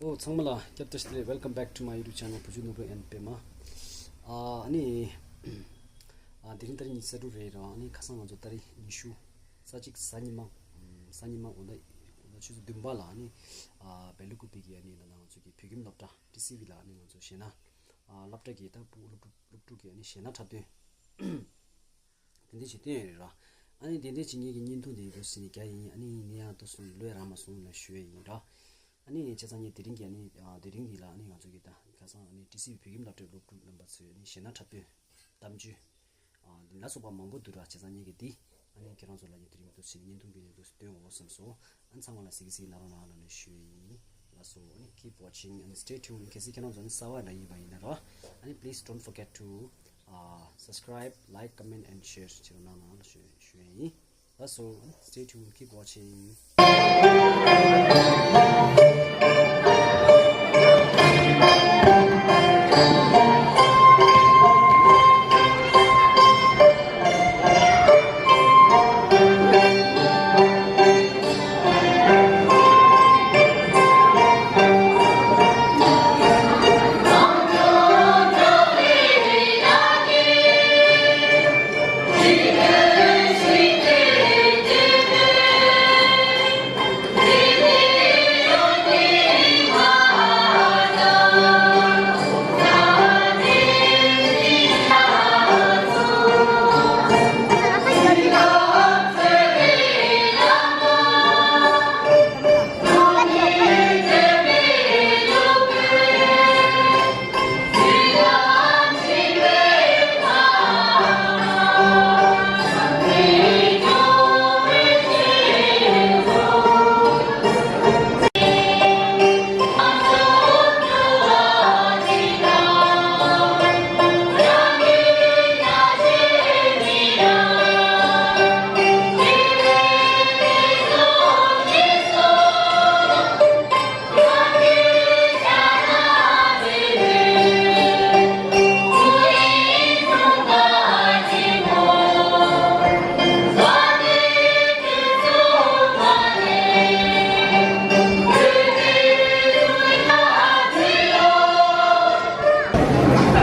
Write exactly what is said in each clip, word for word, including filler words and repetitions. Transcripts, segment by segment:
ཨོ། ཚང་མ་ལ་སྐྱབས་བཅོལ་བདེ་ལེགས། Welcome back to my YouTube channel བུ་བཅོལ་ནོར་བུ་ཨེན་པད་མ། ཨ་ནི། ཨ་དེ་རིང་ཏ་རིག་ཉི་ཤུ་རྩ་དྲུག་རེད་ར། ཨ་ནི་ཁ་སང་ང་ཚོ་ཏ་རིག་ཉི་ཤུ་རྩ་གཅིག་གཟའ་ཉི་མ། ཨམ། གཟའ་ཉི་མ་འོ་ན་འོ་ན་ཆུ་ཚོད་བདུན་པ་ལ་ཨ་ནི། ཨ་སྦེལ་ཀོབ་གི་ཨ་ནི་ད་ལྟ་ང་ཚོ་གི་བོད་ཁྱིམ་སློབ་གྲྭ་ཊི་སི་ཝི་ལ་ཨ་ནི་ང་ཚོ་གཞས་སྣ། ཨ་སློབ་གྲྭ་གི་ད་ཕྲུ་གུ་སློབ་ཕྲུག་སློབ་ཕྲུག་གི་ཨ་ནི་གཞས་སྣ་འཁྲབ་སྟོན། དེ་འདྲ་ཞིག་བཏོན་ཡོད་རེད་ར། ཨ་ནི་དེ་འདྲ་བྱེད་མཁན་གྱི་བརྙན་ཐུང་དེ་འདུག་ཟེར་ནས་རྒྱ་ཡིན། ཨ་ནི་ངས་ཡང་ཏོག་ཙམ་ལོས་རག་མ་སོང་ལ་ཞུ་ཡ་ཡིན་ར། ཨ་ནི་བྱས་ཙང་ངས་དེ་རིང་གི་ཨ་ནི་ཨ་དེ་རིང་འདི་ལ་ཨ་ནི་ང་ཚོ་གི་ད་ཁ་སང་ཨ་ནི་ཊི་སི་ཝི་བོད་ཁྱིམ་སློབ་གྲྭའི་སློབ་ཕྲུག་རྣམ་པ་ཚོས་ཨ་ནི་གཞས་སྣ་འཁྲབ་སྟོན། གཏམ་བརྗོད། ཨ་ལ་སོགས་པ་མང་པོ་འདུག་ར། བྱས་ཙང་ངས་ཀྱི་འདི་ཨ་ནི་ཁྱེད་རང་ཚོ་ལ་ངས་དེ་རིང་འདུག་ཟེར་ནས་བརྙན་ཐུང་གི་ནས་འདུག་སྟོན་འོ་བསམ་སོང་། ཨ་ནི་ཚང་མ་ལ་གཟིགས་གཟིགས་གནང་རོགས་གནང་ལབ་ནས་ཞུ་ཡ་ཡིན། ལགས་སོ། ཨ་ནི་keep watching and stay tuned། གལ་སྲིད་ཁྱེད་རང་ཚོ་ཨ་ནི་གསར་པ་འདྲ་ཡིན་པ་ཡིན་ན་ར། ཨ་ནི་please don't forget to uh, subscribe, like, comment and share བྱེད་རོགས་གནང་ལབ་ཞུ་ཞུ་ཡ་ཡིན། ལགས་སོ། Stay tuned, keep watching།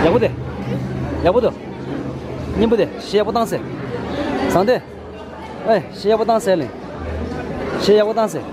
ཡག་པོ་དེ། ཡག་པོ་འདུག་སྙན་པོ་དེ། གཞས་ཡག་པོ་བཏང་ཟེར། བཟང་དེ། ཨེ། གཞས་ཡག་པོ་བཏང་ཟེར་ལེ། གཞས་ཡག་པོ་བཏང་ཟེར།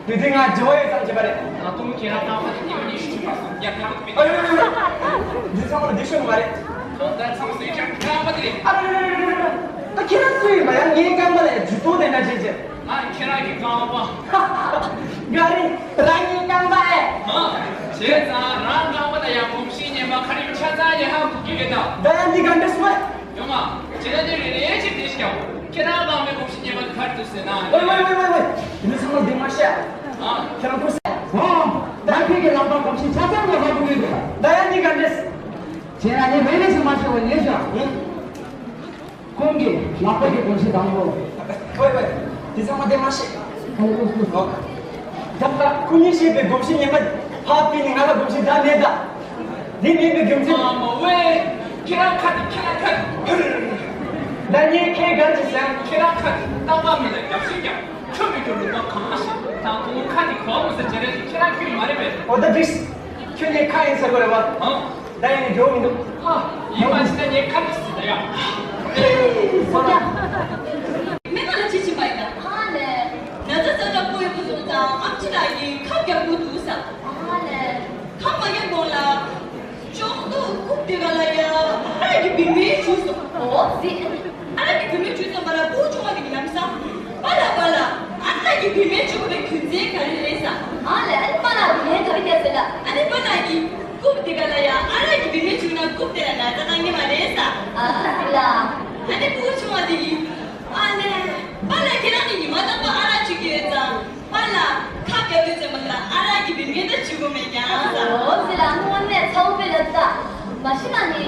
དེ་དུས་ང་ཇོ་ཡོད་ཙམ་བྱེད་པ་རེད། ད་དུང་ཁྱེད་རང་རྐང་པ་དེ་ཉི་མ་ཉི་ཤུ་ཁྲིད་པ་སོང་། ཡར་ལྷག་ཏུ་མི། ཨ་ཡོ་ཡོ་ཡོ། འདི་ཚང་མ་ལ་འདི་ཤོད་མ་རེད། ཁོང་ད་ཚང་མ་ཟས་ཀྱང་རྐང་པ་དེ་རེད། ཨ་རེ་རེ་རེ་རེ་རེ། ད་ཁྱེད་རང་སུ་ཡིན་པ། ཡང་ངའི་རྐང་པ་ལ་ཡང་ཇུས་གཏོགས་དེ་འདྲ་བྱེད་བྱེད། ང་ཁྱེད་རང་གི་རྐང་པ། ག་རེ། རང་ཉིད་རྐང་པ་ཨེ། ཧ། བྱས་ཙང་རང་རྐང་པ་ལ་ཡང་གོམས་གཤིས་ངན་པ་ག་རེ་ཆ་ཚང་ཡིན་ཧ་གོ་གི་ཡོད་ད། ད་ཡང་འདི་ག་འདྲ་སོང་ཨེ། ཡོང་ང་། ཁྱེད་རང་དེ་རེ་རེ་ཅིག་དེ་ཤོད། ཁྱེད་རང་རྐང་པའི་གོམས་གཤིས་ངན་པ་ག་རེ་འདུག་ཟེར་ན། ཝེ་ཝེ་ཝེ་ཝེ་ཝེ། དེ་ནི་ཚང་མ་འདི་མ་བཤད། ཨ། ཁྱེད་རང་ཁུ་སེ། ཨོ། ད་ཁྱེད་ཀྱི་རྐང་པ་གོམས་གཤིས་ཆ་ཚང་ཡིན་ཧ་གོ་གི་ཡོད་ད། ད་ཡང་འདི་ག་འདྲ་སོང་། ཁྱེད་རང་ནི་རེ་རེ་ཞིག་མ་ཤོད་པ་ཉེས་བྱ། ཁོང་གི་ལག་པ་གི་གོམས་གཤིས་དང་པོ། ཝེ་ཝེ། དེ་ཚང་མ་དེ་མ་ཤེས། ཨོ་ཨོ་ཨོ། ད་ལྟ་ཁོ་གཉིས་ཤེས་པའི་གོམས་གཤིས་ངན་པ་ཕར་ཕུད་ནས་ང་ལ་གོམས་གཤིས་འདྲ་མེད་ད། དེ་མེད་པའི་རྒྱུ་མཚན། ཨ་མ་ཝེ། ཁྱེད་རང་ཁ་དེ་ཁྱེད་རང་ཁ་དེ། ད་ངས་ཁྱེད་ག་ཅི་ཟེར། ཁྱེད་རང་ཁ་དེ་རྟག་པར་མི་ལ་རྒྱབ་ཤིག་ཀྱང་ཁྲོ་མི་འགྲོ་ལུག་པ་གང་ཞིག་དང་གོང་ཁ་དེ་གོང་མོ་ཟེར་བྱེད་རེད། ཁྱེད་རང་ཁྱོད་མ་རེད་པས། ཨོ་ད་འགྲིགས། ཁྱོད་ངའི་ཁ་ཡིན་ཟེར་དགོས་རེད་བ། ཨང་། ད་ཡིན་ནའི་འགྲོ་མི་འདུག་ཨ། ཡིན་པ་ཞིག་ད་ངའི་ཁ་ཏི་སི་ད་ཡ། མི་ང་ལ་ཅི་བྱིན་པ་ཡིན་ད། ཨ་ལེ། ན་ཚ་ས་ཚ་པོ་ཡོད་པོ་སོང་ཙང་ཨམ་ཆི་ལགས་ཀྱིས་ཁབ་རྒྱག་དགོས་འདུག་ས། ཨ་ལེ། ཁབ་མ་རྒྱག་གོང་ལ། ཅོག་ཏུ་རྐུབ་དེ་ག་ལ་ཡ། ཨ་རག་གི་བི་མའི་ཇུས་སོང་། ཨོ་ཟི། ཨ་རག་གི་བི་མའི་ཇུས་སོང་བ་ལ་བུ་ཆུང་བ་དེ་གི་ལམ་སང་། པཱ་ལགས་པཱ་ལགས། ཨ་རག་གི་བི་མའི་ཇུས་པའི་རྒྱུ་མཚན་ག་རེ་རེད་ས། ཨ་ལེ། ཨ་ནི་པཱ་ལགས་བི་མའི་ག་རེ་རྒྱག་ཟེར་ལ། ཨ་ནི་པཱ་ལགས་ཀྱིས་རྐུབ་དེ་ག་ལ་ཡ། ཨ་རག་གི་བི་མའི་ཇུས་ན་རྐུབ་དེ་ལ་ན་ཚ་གཏང་གི་མ་རེད་ས། ཨ་ཟི་ལ། ཨ་ནི་བུ་ཆུང་བ་དེ་གིས། ཨ་ལེ། པཱ་ལགས་ཁྱེད་རང་ནི་ཉི་མ་རྟག་པར་ཨ་རག་མཆོད་ཀྱི་ཡོད་ཙང་། པཱ་ལགས། ཁབ་རྒྱག་དུས་ཙམ་པ་ལ་ཨ་རག་གི་བི་མའི་ད་མཆོད་དགོས་མེད་ཀྱང་ས། ཨོ་ཟི་ལ། དངོས་གནས་ཚ་བོ་དཔེ་ལ་ད། མ་གཞི་ན་ནི།